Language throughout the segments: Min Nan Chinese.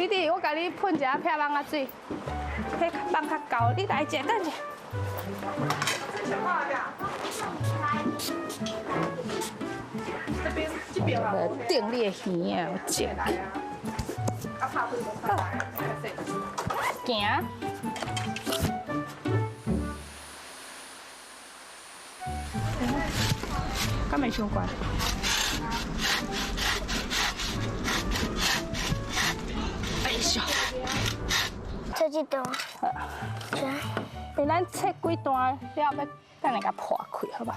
弟弟，我共你噴一下撇網仔水，彼網較厚，你來者，等者。頂你的耳啊，有隻。行。敢會傷懸？哎呦！切這段。欸，咱切幾段了，欲等下共破開，好吧？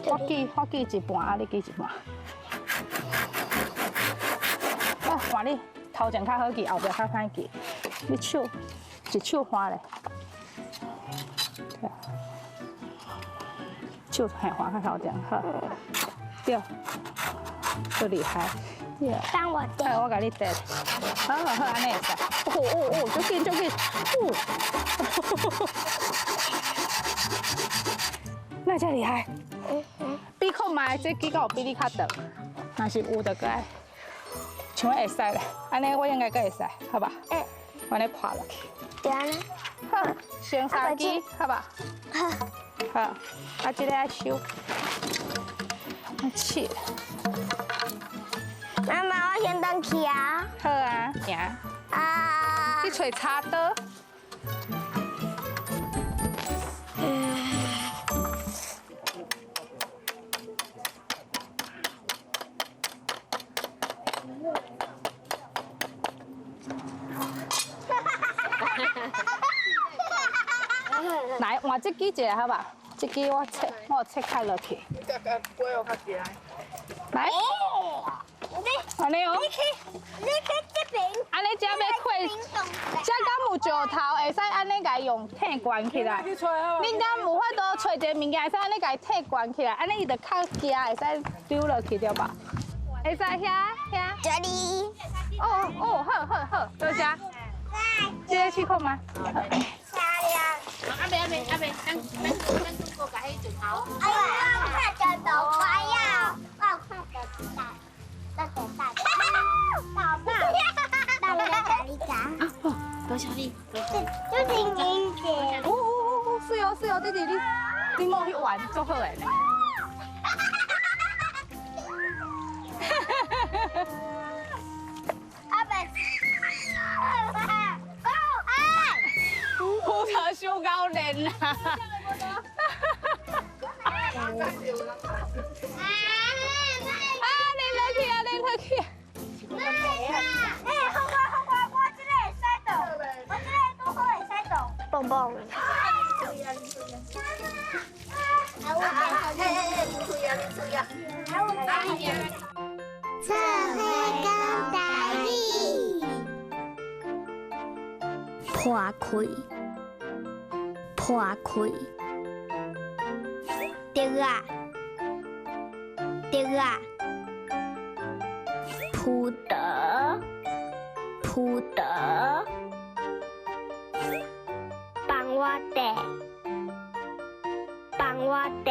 我記一半，啊，你記一半。啊，換你頭前較好記，後壁較歹記。你手一手換咧，手嘿換較頭前，好。對，足厲害。對。幫我疊。我共你疊。好好好，按呢會使。哦哦哦，足緊足緊，哦。那遮厲害？比看覓，這支敢有比你較長，若是有就閣愛，像會使咧，按呢我應該閣會使，好吧？嗯。按呢破落去。對啊。好，先三支，好吧？好。好，啊，這個愛收。切。媽媽，我先轉去啊。好啊，行。啊。去揣插刀。來換這支一下，好吧？這支我切，我切開落去。來，按呢哦。你去，你去這邊。按呢這欲開，這敢有石頭，會使按呢共用退關起來。恁敢有法度揣一个物件，會使按呢共退關起來，按呢伊就較驚，會使丟落去對吧？會使遐遐。這裡。哦哦，好好好，多謝。這个試看覓。阿伯阿伯阿伯，等等等，中國共彼石頭。哎呀，我看到豆瓜呀，我有看到大大大大大大大你讲。啊，多謝你。就是你姐。哦哦哦，是哦是哦，弟弟你你莫去玩，足好的呢。阿伯。葡萄伤够练啦！啊，练落去啊，练落去！哎，好快好快，我这个会使动，我这个拄好会使动。蹦蹦。做伙讲台语，破开。破开，竹仔，竹仔，葡萄，葡萄，帮我缀，帮我缀。